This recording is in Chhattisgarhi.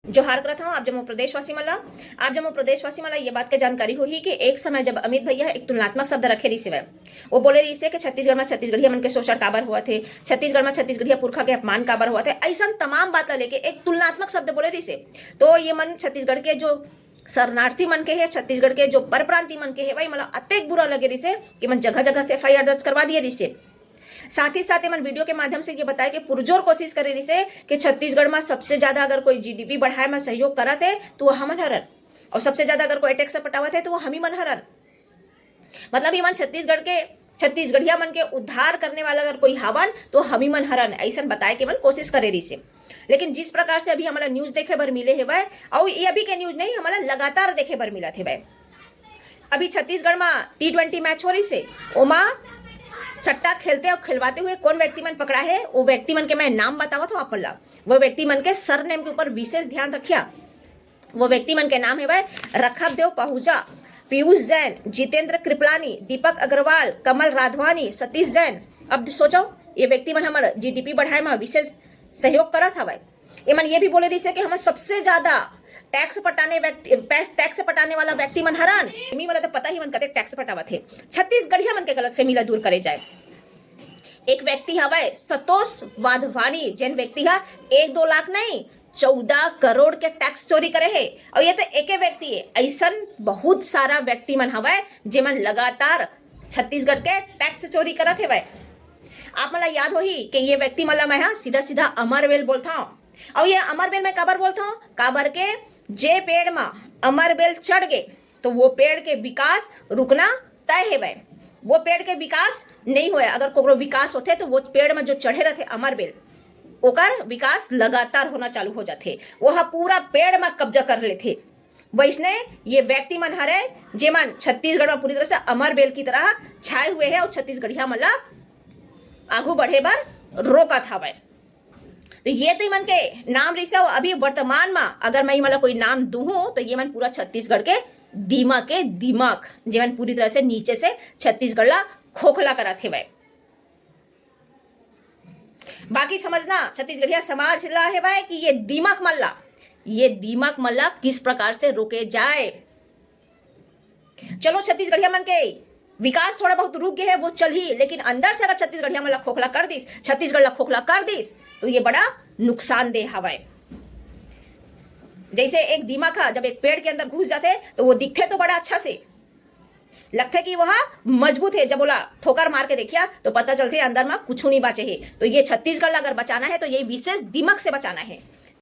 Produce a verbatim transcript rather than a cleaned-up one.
जोहार करत हूँ आप जम्मो प्रदेशवासी मन ला। आप जम्मो प्रदेशवासी मन ला ये बात के जानकारी होही कि एक समय जब अमित भैया एक तुलनात्मक शब्द रखे रहिस हवय, वो बोले रहिस हे कि छत्तीसगढ़ में छत्तीसगढ़िया मन के शोषण काबर होवत हे, छत्तीसगढ़ में छत्तीसगढ़िया पुरखा के अपमान काबर होवत हे, ऐसन तमाम बात ला लेके एक तुलनात्मक शब्द बोले रहिस हे। तो ये मन छत्तीसगढ़ के जो शरणार्थी मन के हे, छत्तीसगढ़ के जो परप्रांति मन के हे, वही मन ला अतेक बुरा लगे रहिस हे कि मन जगह जगह से एफ आई आर दर्ज करवा दिए रहिस हे। साथ ही साथ एमन वीडियो के माध्यम से ये बताए के पुरजोर कोशिश करे रहिसे कि छत्तीसगढ़ में सबसे ज्यादा अगर कोई जी डी पी बढ़ाए में सहयोग करत हे तो वो हमन हरन, और सबसे ज्यादा अगर कोई टैक्स पटावत हे तो वो हमी मन हरन। मतलब, ये मन छत्तीसगढ़ के, छत्तीसगढ़िया मन के उद्धार करने वाला अगर कोई हावन तो हमी मन हरन, ऐसन बताए के मन कोशिश करे रहिसे। लेकिन जिस प्रकार से अभी हमला न्यूज देखे बर मिले हेवय, और ये अभी के न्यूज नहीं, हमला लगातार देखे बर मिलत हेवय। अभी छत्तीसगढ़ में टी ट्वेंटी मैच हो रहिसे, ओमा सट्टा खेलते और खिलवाते हुए कौन व्यक्ति मन पकड़ा हे, वो व्यक्ति मन के मैं नाम बतावत हूँ आप मन ला। वो व्यक्ति मन के सरनेम के ऊपर विशेष ध्यान रखिया। वो व्यक्ति मन के नाम हेवय रखब देव पहूजा, पीयूष जैन, जितेंद्र कृपलानी, दीपक अग्रवाल, कमल राधवानी, सतीश जैन। अब सोचो, ये व्यक्ति मन हमर जी डी पी बढ़ाए में विशेष सहयोग करत हवय। एमन ये भी बोले रहिसे कि हमन सबसे ज्यादा टैक्स पटाने व्यक्ति, टैक्स पटाने वाला व्यक्ति मन हरन। एमी मन ला तो पता ही मन कतेक टैक्स पटावत हे। छत्तीसगढ़िया मन के गलतफहमी ला दूर करे जाए। एक व्यक्ति हवय सतोष वाधवानी, जेन व्यक्ति हा एक दो लाख नहीं, चौदह करोड़ के टैक्स चोरी करे हे। और ये तो एके व्यक्ति हे, ऐसन बहुत सारा व्यक्ति मन हवय जेमन लगातार छत्तीसगढ़ के टैक्स चोरी करत हेवय। आप मन ला याद होही कि ये व्यक्ति मन ला मैं हा सीधा सीधा अमर बेल बोलथौं। और ये अमर बेल मैं काबर बोलथौं? काबर के जे पेड़ म अमर बेल चढ़ गे तो वो पेड़ के विकास रुकना तय हेवय। वो पेड़ के विकास नहीं होय। अगर कोकरो विकास होथे तो वो पेड़ म जो चढ़े रहथे अमर बेल, ओकर विकास लगातार होना चालू हो जाथे। वो ह पूरा पेड़ म कब्जा कर लेथे। वैसने ये व्यक्ति मन हरे, जेमन छत्तीसगढ़ में पूरी तरह से अमर बेल की तरह छाए हुए हैं और छत्तीसगढ़िया मन ला आगू बढ़े बर रोकत हवय। तो ये तो इमन के नाम रिहिस हे। अभी वर्तमान में अगर मैं इमन ला कोई नाम दूहूं तो ये मन पूरा छत्तीसगढ़ के दीमक के दीमक, जेमन पूरी तरह से नीचे से छत्तीसगढ़ ला खोखला करत हेवय। बाकी समझना, छत्तीसगढ़िया समाज ला हेवय कि ये दीमक मन ला, ये दीमक मन ला किस प्रकार से रोके जाए। चलो, छत्तीसगढ़िया मन के विकास थोड़ा बहुत रुक गए है, वो चलही, लेकिन अंदर से अगर छत्तीसगढ़िया मन ला खोखला कर दिस, छत्तीसगढ़ ला खोखला कर दिस, तो ये बड़ा नुकसानदेह हवय। जैसे एक दीमक ह जब एक पेड़ के अंदर घुस जाथे तो वो दिखथे तो बड़ा अच्छा से, लगथे कि वह मजबूत है। जब ओला ठोकर मार के देखिया तो पता चलथे अंदर में कुछ नहीं बाचे है। तो ये छत्तीसगढ़ ला अगर बचाना है तो ये विशेष दीमक से बचाना है।